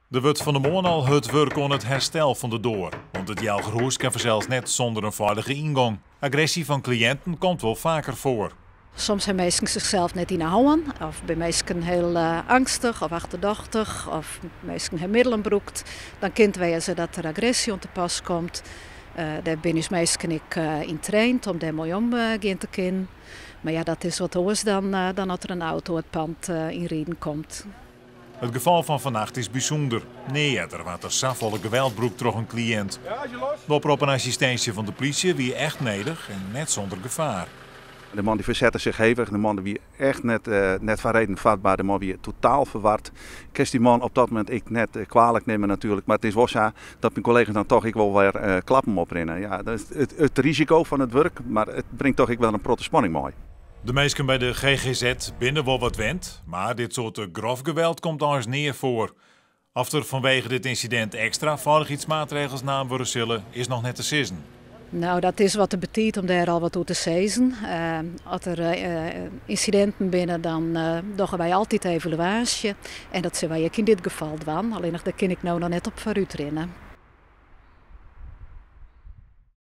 Der wurdt fan 'e moarn al hurd wurke oan it herstel fan de doar, want it Jelgerhûs kin fansels net sûnder in feilige yngong. Agresje fan kliïnten komt wol faker foar. Soms ha minsken sichsels net yn 'e hân, of binne minsken hiel eangstich of achterdochtich, of minsken ha middelen brûkt. Dan kin it wêze dat der agresje oan te pas komt. Dêr binne ús minsken ek yn traind om dêr mei omgean te kinnen. Mar ja, dat is wat oars dan as der in auto it pand ynriden komt. It gefal fan fannacht is bysûnder. Nea earder waard der safolle geweld brûkt troch in kliïnt. De oproppen assistinsje fan de plysje wie echt nedich en net sûnder gefaar. De man die fersette sich hevich. De man wie echt net foar reden fatber. De man wie totaal ferward. Kinst dy man op dat momint ek net kwalik nimme natuerlik. Mar it is wol sa dat myn kollega's dan toch ek wol wer klappen oprinne. Ja, dat is it risiko fan it wurk, mar it bringt toch ek wer in protte spanning mei. De minsken by de GGZ binne wol wat wend, mar dit soarte grof geweld komt eins nea foar. Oft der fanwege dit ynsidint ekstra feilichheidsmaatregels naam wurde sille, is noch net te sizzen. No, dat is wat te betiid om dêr al wat oer te sizzen. As der ynsidinten binne, dan dogge wy altyd evaluaasje. En dat sille wy ek yn dit gefal dwaan. Allinnich dêr kin ik no noch net op foarút rinne.